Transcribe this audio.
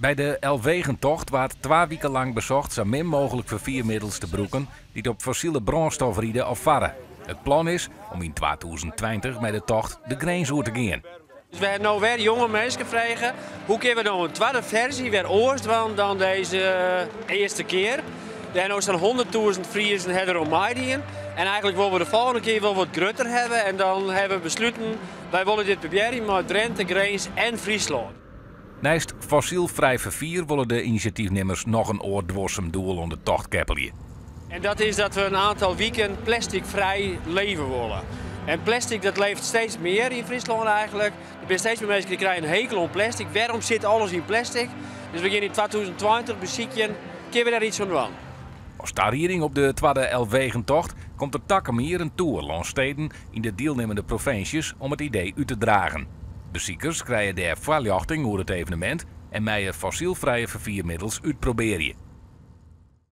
By de Elfwegentocht waard 2 wiken lang besocht sa min mooglik ferfiermiddels te brûken dy't op fossile brânstof ride of farre. It plan is om yn 2020 mei de tocht de grins oer te gean. Dus we hawwe no wer jonge minsken frege, hoe kinne we no in twadde ferzje wer oars dwaan dan dizze earste kear? Dêr no sa'n 100.000 Friezen hawwe der oan meidien. En eigentlik wolle we de folgjende kear wol wat grutter hawwe. En dan hawwe we besluten, wy wolle dit probearje mei Drinte, Grins en Fryslân. Neist fossylfrij ferfier wolle de inisjatyfnimmers noch in oar duorsum doel oan de tocht keppelje. En dat is dat we in oantal wiken plasticvrij leve wolle. En plastic dat leeft steeds mear yn Fryslân eigentlik. Der binne steeds mear minsken dy krije in hekel oan plastic. Wêrom sit alles yn plastic? Dus we gean yn 2020 besykjen, kinne we dêr iets oan dwaan? As tarieding op de twadde Elfwegentocht komt der takom jier in toer lâns steden yn de dielnimmende provinsjes om it idee út te dragen. Besikers krije dêr foarljochting oer it evenemint en meie fossylfrije ferfiermiddels útprobearje.